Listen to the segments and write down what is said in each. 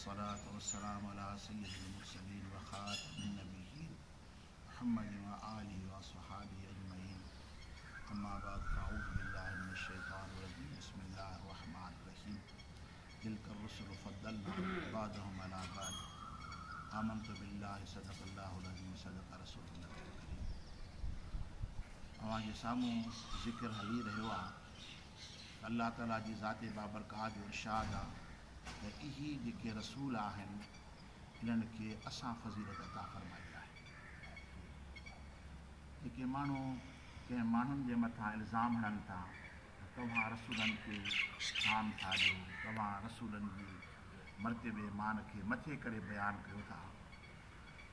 والصلاة والسلام علي سيد المرسلين وخاتم النبيين محمد وآله وصحابه اجمعين اما بعد فاعوذ بالله من الشيطان الرجيم بسم الله الرحمن الرحيم تلك الرسل فضلنا بعضهم على بعض آمنت بالله صدق الله العظيم صدق رسول الله الڪريم اوهان جي سامهون ذڪر هلي رهيو آهي ته الله تعالي جي ذات بابرڪات جو ارشاد آهي ته اهي جيڪي رسول آهن انهن کي اسان فضيلت عطا فرمائي آهي. جيڪي ماڻهو ڪنهن ماڻهن جي مٿان الزام هڻن ٿا ته توهان رسولن کي شان ٿا ڏيو، توهان رسولن جي مرتبي مان کي مٿي ڪري بيان ڪيو ٿا،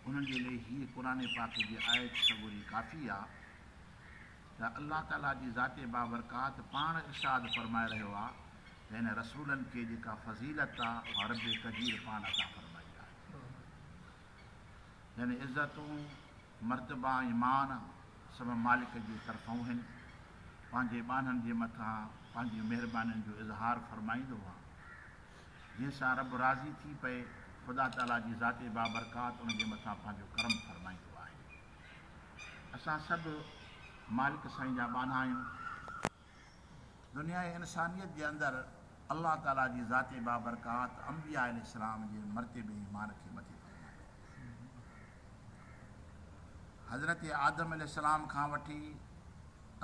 انهن جي لئي هيء قرآن پاڪ جي آيت سڳوري ڪافي آ ته الله تعاليٰ جي ذات بابرڪات پاڻ ارشاد فرمائي رهيو آ ته هن رسولن کي جيڪا فضيلت آ اها رب قدير پاڻ عطا فرمائي آهي. يعني عزتون، مرتبا ۽ مان سڀ مالڪ جي طرفئون هن. پنهنجي ٻانهن جي مٿان پنهنجي مهربانين جو اظهار فرمائيندو آ. جنهن سان رب راضي ٿي پئي، خدا تعاليٰ جي ذات بابرڪات ان جي مٿان پنهنجو ڪرم فرمائيندو آهي. اسان سڀ مالڪ سائين جا ٻانها آهيون. دنياء انسانيت جي اندر الله تعاليٰ جي ذات بابرڪات انبياء عليه السلام جي مرتبي ۽ مان کي مٿي فرمايو. حضرت آدم عليه السلام کان وٺي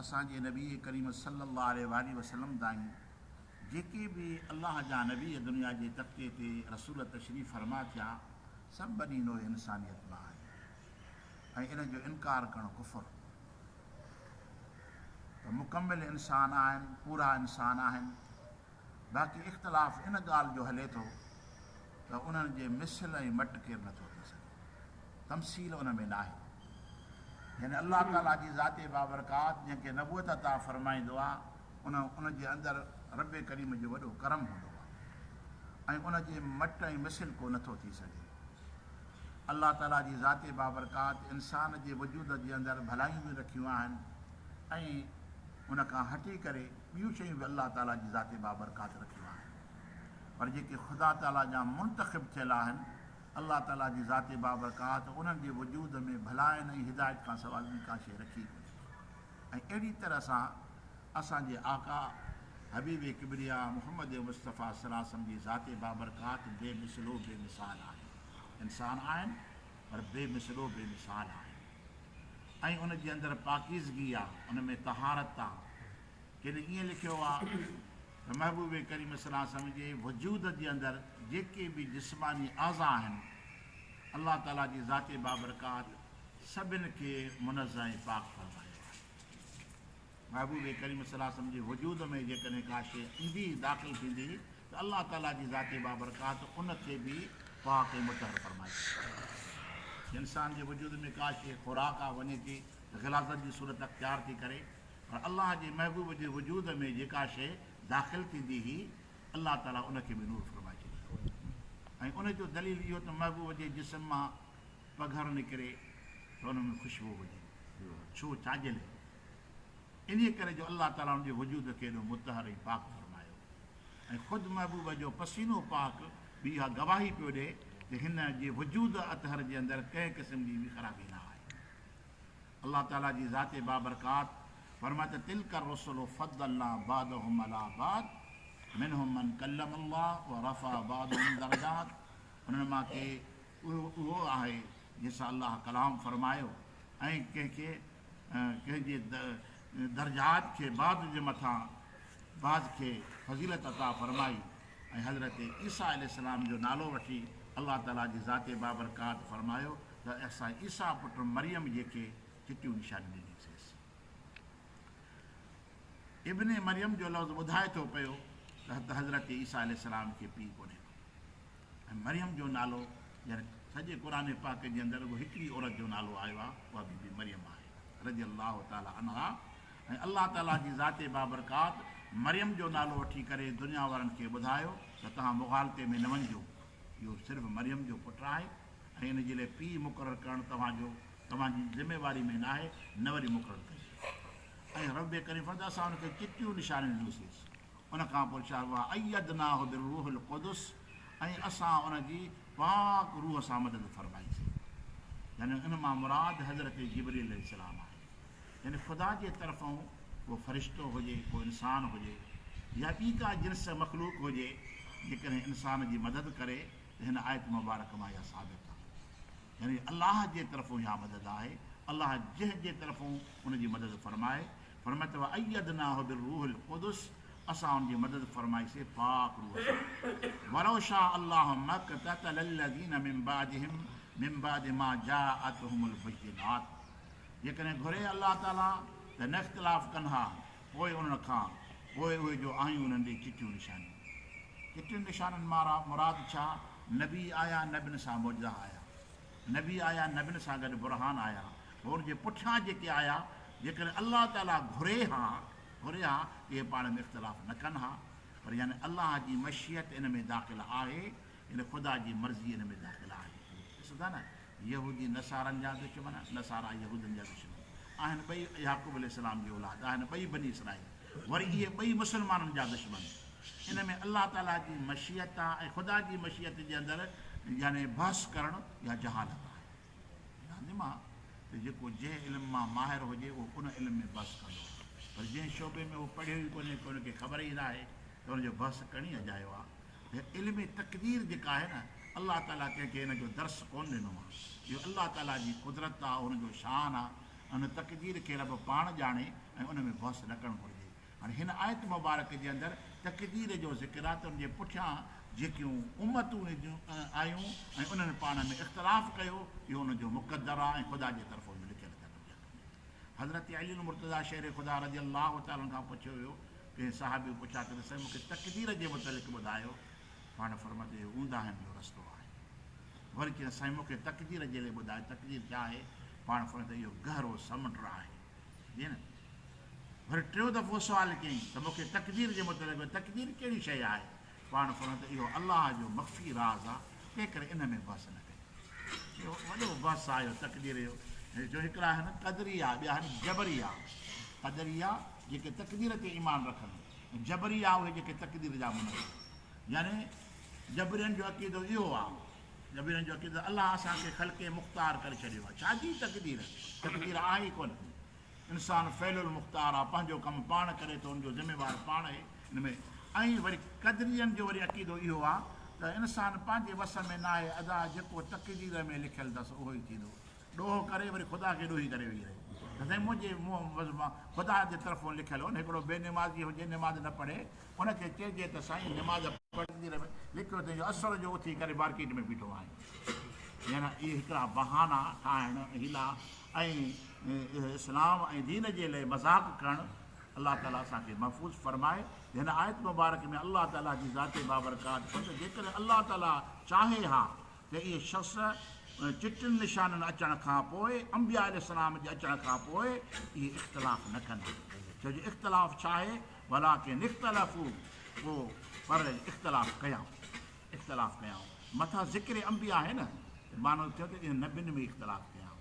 اسان جي نبي ڪريم صلي الله عليه واٰله وسلم تائين جيڪي به الله جا نبي دنيا جي تختي تي رسول تشريف فرما ٿيا سڀ بني نوع انسانيت مان آهن ۽ ان جو انڪار ڪرڻ ڪفر ته مڪمل انسان آهن، پورا انسان آهن، باقي اختلاف ان ڳالهه جو هلي ٿو ته انهن جي مثل ۽ مٽ ڪير نٿو ٿي سگهي، تمثيل ان ۾ ناهي. يعني الله تعاليٰ جي ذات بابرڪات جنهن کي نبوت عطا فرمائيندو آهي ان ان جي اندر رب ڪريم جو وڏو ڪرم هوندو آهي ۽ ان جي مٽ ۽ مثل ڪو نٿو ٿي سگهي. الله تعاليٰ جي ذات بابرڪات انسان جي وجود جي اندر ڀلايون به رکيون آهن ۽ ان کان هٽي ڪري ٻيون شيون به الله تعاليٰ جي ذات بابرڪات رکيون آهن پر جيڪي خدا تعاليٰ جا منتخب ٿيل آهن الله تعاليٰ جي ذات بابرڪات انهن جي وجود ۾ ڀلاين ۽ هدايت کان سواء ٻي ڪا شيء رکي ڪونهي ۽ اهڙي طرح سان اسان جي آقا حبيب ڪبريا محمد مصطفيٰ صلي الله عليه وسلم جي ذات بابرڪات بي مثل و بي مثال آهي. انسان آهن پر بي مثل و بي مثال آهن ۽ ان جي اندر پاڪيزگي آ، ان ۾ طهارت آ. ڪن ائين لکيو آ ته محبوب ڪريم صلي الله عليه وسلم جي وجود جي اندر جيڪي به جسماني اعضا آهن، الله تعاليٰ جي ذات بابرڪات سڀن کي منزه ۽ پاڪ فرمايو آهي. محبوب ڪريم صلي الله عليه وسلم جي وجود ۾ جيڪڏهن ڪا شيء ايندي داخل ٿيندي ته الله تعاليٰ جي ذات بابرڪات ان کي به پاڪ ۽ مطهر فرمائي ڇڏيندي. انسان جي وجود ۾ ڪا شيء خوراڪ آ وڃي ٿي ته غلاظت جي صورت اختيار ٿي ڪري پر الله جي محبوب جي وجود ۾ جيڪا شيء داخل ٿيندي هئي الله تعاليٰ ان کي به نور فرمائي ڇڏيندو هو ۽ ان جو دليل اهو ته محبوب جي جسم مان پگهر نڪري ته ان ۾ خوشبو هجي ڇو ڇاجي لئي انهيء ڪري جو الله تعاليٰ ان جي وجود کي ايڏو مطهر ۽ پاڪ فرمايو ۽ خود محبوب جو پسينو پاڪ به اها گواهي پيو ڏئي ته هن جي وجود اطهر جي اندر ڪنهن قسم جي به خرابي نه آهي. الله تعاليٰ جي ذات بابرڪات فرمائي ته تلک الرسل فضلنا بعضهم علي بعض منهم من ڪلم الله ورفع بعضهم درجات انهن مان ڪي اهو آهي جنهن سان الله ڪلام فرمايو ۽ ڪنهن کي ڪنهن جي درجات کي بعض جي مٿان بعض کي فضيلت عطا فرمائي ۽ حضرت عيسيٰ عليه السلام جو نالو وٺي الله تعاليٰ جي ذات بابرڪات فرمايو ته اسان عيسيٰ پٽ مريم جي کي چٽيون نشانيون ڏنيونسيس. ابن مريم جو لفظ ٻڌائي ٿو پيو ته حضرت عيسيٰ عليه السلام کي پيء ڪونهي ڪو ۽ مريم جو نالو يعني سڄي قرآن پاڪ جي اندر رڳو هڪڙي عورت جو نالو آيو آهي اها بي بي مريم آهي رضي الله تعالٰي عنها ۽ الله تعالٰي جي ذات بابرڪات مريم جو نالو وٺي ڪري دنيا وارن کي ٻڌايو ته توهان مغالطي ۾ نه وڃجو اهو صرف مريم جو پٽ آهي ۽ ان جي لاء پيء مقرر ڪرڻ توهان جو توهان جي ذميواري ۾ ناهي نه وري مقرر ڪجي ۽ رب ڪريم فرمائي ٿو اسان ان کي چٽيون نشانيون ڏنيونسيس ان کان پوء ارشاد وايدناه بالروح القدس ۽ اسان ان جي پاڪ روح سان مدد فرمائي سين. يعني ان مان مراد حضرت جبرئيل عليه السلام آهي. يعني خدا جي طرفئون ڪو فرشتو هجي، ڪو انسان هجي يا ٻي ڪا جنس مخلوق هجي، جيڪڏهن انسان جي مدد ڪري ته هن آيت مبارڪ مان اها ثابت آهي. يعني الله جي طرفون اها مدد آهي، الله جنهن جي طرفون ان جي مدد فرمائي، فرمائي ته وأيدناه بالروح القدس اسان ان جي مدد فرمائي سي پاڪ روح سان. ولو شاء الله ما اقتتل الذين من بعدهم من بعد ما جاءتهم البينات جيڪڏهن گهري الله تعالي ته نه اختلاف ڪن ها پوء انهن کان پوء اهي جو آيون انهن ڏي چٽيون نشانيون. چٽين نشانين مان مراد ڇا؟ نبي آيا نبين سان معجزا آيا. نبي آيا نبين سان گڏ برهان آيا. پوء ان جي پٺيان جيڪي آيا جيڪڏهن الله تعالي گهري ها گهري ها ته اهي پاڻ ۾ اختلاف نه ڪن ها پر يعني الله جي مشيت ان ۾ داخل آهي يعني خدا جي مرضي ان ۾ داخل آهي. ڏسو ٿا نه يهودي نصارن جا دشمن، نصارا يهودن جا دشمن آهن، ٻئي يعقوب عليه السلام جي اولاد آهن، ٻئي بني اسرائيل، وري اهي ٻئي مسلمانن جا دشمن. ان ۾ الله تعاليٰ جي مشيت آهي ۽ خدا جي مشيت جي اندر يعني بحث ڪرڻ اها جهالت آهي. لازم آهي ته جيڪو جنهن علم مان ماهر هجي اهو ان علم ۾ بحث ڪندو پر جنهن شعبي ۾ اهو پڙهيو ئي ڪونهي ڪو ان کي خبر ئي ناهي ته ان جو بحث ڪرڻ ئي اجايو آهي. ته علم تقدير جيڪا آهي نه الله تعاليٰ ڪنهن کي ان جو درس ڪونه ڏنو آهي. اهو الله تعاليٰ جي قدرت آهي ان جو شان آهي ان تقدير کي رب پاڻ ڄاڻي ۽ ان ۾ بحث نه ڪرڻ گهرجي. هاڻي هن آيت مبارڪ جي اندر تقدير جو ذڪر آهي ته ان جي پٺيان جيڪيون امتون آيون ۽ انهن پاڻ ۾ اختلاف ڪيو اهو انهن جو مقدر آهي ۽ خدا جي طرفون لکيل اٿن. حضرت علي المرتضيٰ شير خدا رضي الله تعالٰي عنه کان پڇيو ويو، ڪنهن صحابي پڇا ڪئي ته سائين مون کي تقدير جي متعلق ٻڌايو، پاڻ فرمايو ته اهو اونداهين جو رستو آهي. وري چيائين سائين مون کي تقدير جي لئي ٻڌايو تقدير ڇا آهي؟ پاڻ فرمايو ته اهو گهرو سمنڊ آهي. جي نه؟ وري ٽيون دفعو سوال ڪيائين ته مون کي تقدير جي متعلق ٻڌايو تقدير ڪهڙي شيء آهي؟ پاڻ فرمايو ته اهو الله جو مخفي راز آهي تنهن ڪري ان ۾ بحث نه ڪجو. اهو وڏو بحث آهي اهو تقدير جو جو هڪڙا آهن قدريا ٻيا آهن جبريا. قدريا جيڪي تقدير تي ايمان رکن ۽ جبريا اهي جيڪي تقدير جا منڪر. يعني جبرين جو عقيدو اهو آهي جبرين جو عقيدو الله اسان کي خلق مختار ڪري ڇڏيو آهي ڇا جي تقدير؟ تقدير آهي ئي ڪونه. انسان فعل المختار آ، پنهنجو ڪم پاڻ ڪري ٿو، ان جو ذميوار پاڻ آهي، ان ۾ ۽ وري قدرين جو وري عقيدو اهو آ ته انسان پنهنجي وس ۾ ناهي، ادا جيڪو تقدير ۾ لکيل اٿس اهو ئي ٿيندو، ڏوهه ڪري وري خدا کي ڏوهي ڪري ويهي رهي ته سائين منهنجي منهن خدا جي طرفون لکيل هو نه، هڪڙو بي نمازي هجي نماز نه پڙهي ان کي چئجي ته سائين نماز پڙهه تقدير ۾ لکيو اٿئي جو اسر جو اٿي ڪري مارڪيٽ ۾ بيٺو آهين يعني اهي هڪڙا بهانا ٺاهڻ حيلا ۽ اسلام ۽ دين جي لئي مذاق ڪرڻ الله تعالي اسان کي محفوظ فرمائي هن آيت مبارڪ ۾ الله تعالي جي ذات بابرڪات فرمائي ته جيڪڏهن الله تعالي چاهي ها ته اهي شخص چٽن نشانن اچڻ کان پوء انبياء عليه السلام جي اچڻ کان پوء اهي اختلاف نه ڪن ها ڇو جو اختلاف ڇا آهي ولڪن اختلفوا پوء پر اختلاف ڪيائون اختلاف ڪيائون مٿان ذڪر انبياء آهي نه ته معنيٰ ٿيو ته انهن نبين ۾ اختلاف ڪيائون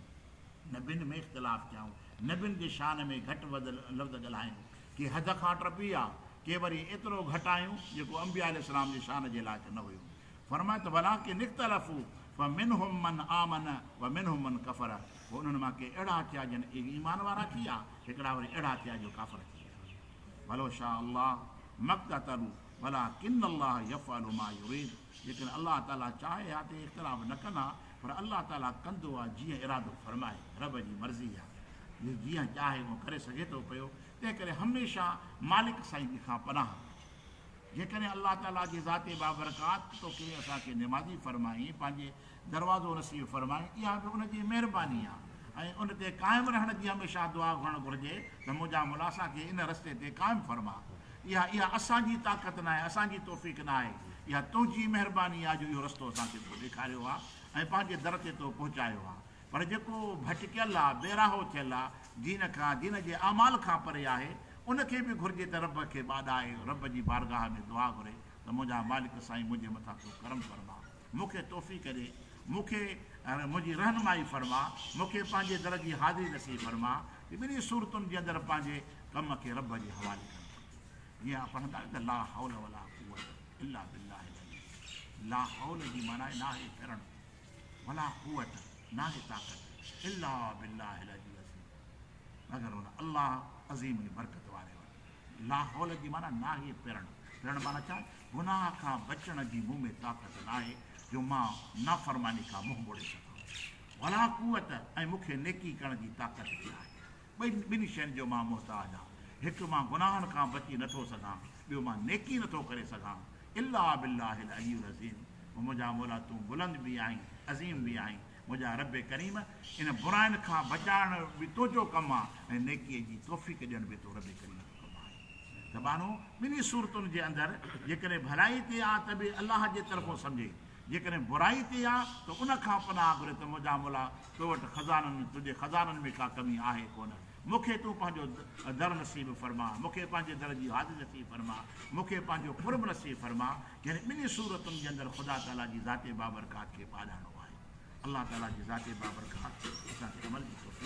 نبين ۾ اختلاف ڪيائون نبين جي شان ۾ گهٽ وڌ لفظ ڳالهايون ڪي حد کان ٽپي ويا ڪي وري ايترو گهٽايون جيڪو انبياء عليه السلام جي شان جي لائق نه هيو فرمايو ته ولڪن اختلفوا فمنهم من آمن ومنهم من ڪفر پوء انهن مان ڪي اهڙا ٿيا جن ايمان وارا ٿي ويا هڪڙا وري اهڙا ٿيا جو ڪافر ٿي ويا ولو شاء الله ما اقتتلوا ولڪن الله يفعل ما يريد جيڪڏهن الله تعاليٰ چاهي ها ته اختلاف نه ڪن ها پر الله تعاليٰ ڪندو آهي جيئن ارادو فرمائي رب جي مرضي آهي جيئن چاهي اهو ڪري سگهي ٿو پيو تنهن ڪري هميشه مالڪ سائين کان پناهه گهرجي جيڪڏهن الله تعاليٰ جي ذات بابرڪات توکي اسان کي نمازي فرمائي پنهنجي دروازو نصيب فرمائي اها به ان جي مهرباني آهي ۽ ان تي قائم رهڻ جي هميشه دعا گهرڻ گهرجي ته منهنجا مولا اسان کي ان رستي تي قائم فرما اها اها اسان جي طاقت ناهي اسان جي توفيق ناهي اها تنهنجي مهرباني آهي جو اهو رستو اسان کي تو ڏيکاريو آهي ۽ پنهنجي در تي تو پهچايو آهي پر جيڪو ڀٽڪيل آهي بيراهو ٿيل آهي دين کان دين جي اعمال کان پري آهي ان کي به گهرجي ته رب کي ٻاڏائي رب جي بارگاهه ۾ دعا گهري ته منهنجا مالڪ سائين منهنجي مٿان تون ڪرم فرما مون کي توفيق ڏي، مون کي منهنجي رهنمائي فرما، مون کي پنهنجي در جي حاضري نصيب فرما. ته ٻنهي صورتن جي اندر پنهنجي ڪم کي رب جي حوالي ڪرڻ گهرجي. جيئن پڙهندا آهيون ته لا حول ولا قوت الا بالله العلي العظيم. لا حول جي معنيٰ آهي ناهي ڦرڻ، ولا قوت ناهي طاقت، الا بالله العلي العظيم مگر ان الله عظيم ۽ برڪت واري وٽ. لا حول جي معنيٰ ناهي ڦرڻ، ڦرڻ معنيٰ ڇا؟ گناهه کان بچڻ جي مون ۾ طاقت ناهي جو مان نافرماني کان منهن موڙي سگهان. ولا قوت ۽ مون کي نيڪي ڪرڻ جي طاقت به ناهي. ٻئي ٻن شين جو مان محتاج آهيان. هڪ مان گناهن کان بچي نه ٿو سگهان، ٻيو مان نيڪي نه ٿو ڪري سگهان. الا بالله العلي العظيم او منهنجا مولا تون بلند به آهين، عظيم به آهين. منهنجا رب ڪريم ان براين کان بچائڻ به تنهنجو ڪم آهي ۽ نيڪيء جي توفيق ڏيڻ به تو رب ڪريم جو ڪم آهي. ته ٻانهو ٻنهي صورتن جي اندر جيڪڏهن ڀلائي تي آ ته به الله جي طرفون سمجهي، جيڪڏهن برائي تي آ ته ان کان پناهه گهري ته منهنجا مولا تو وٽ خزانن تنهنجي خزانن ۾ ڪا ڪمي آهي ڪونه مون کي تون پنهنجو در نصيب فرما مون کي پنهنجي در جي حاضري نصيب فرما مون کي پنهنجو قرب نصيب فرما يعني ٻنهي صورتن جي اندر خدا تعاليٰ جي ذات بابرڪات کي پاڏائڻو آهي الله تعاليٰ جي ذات بابرڪات اسان کي عمل جي توفيق.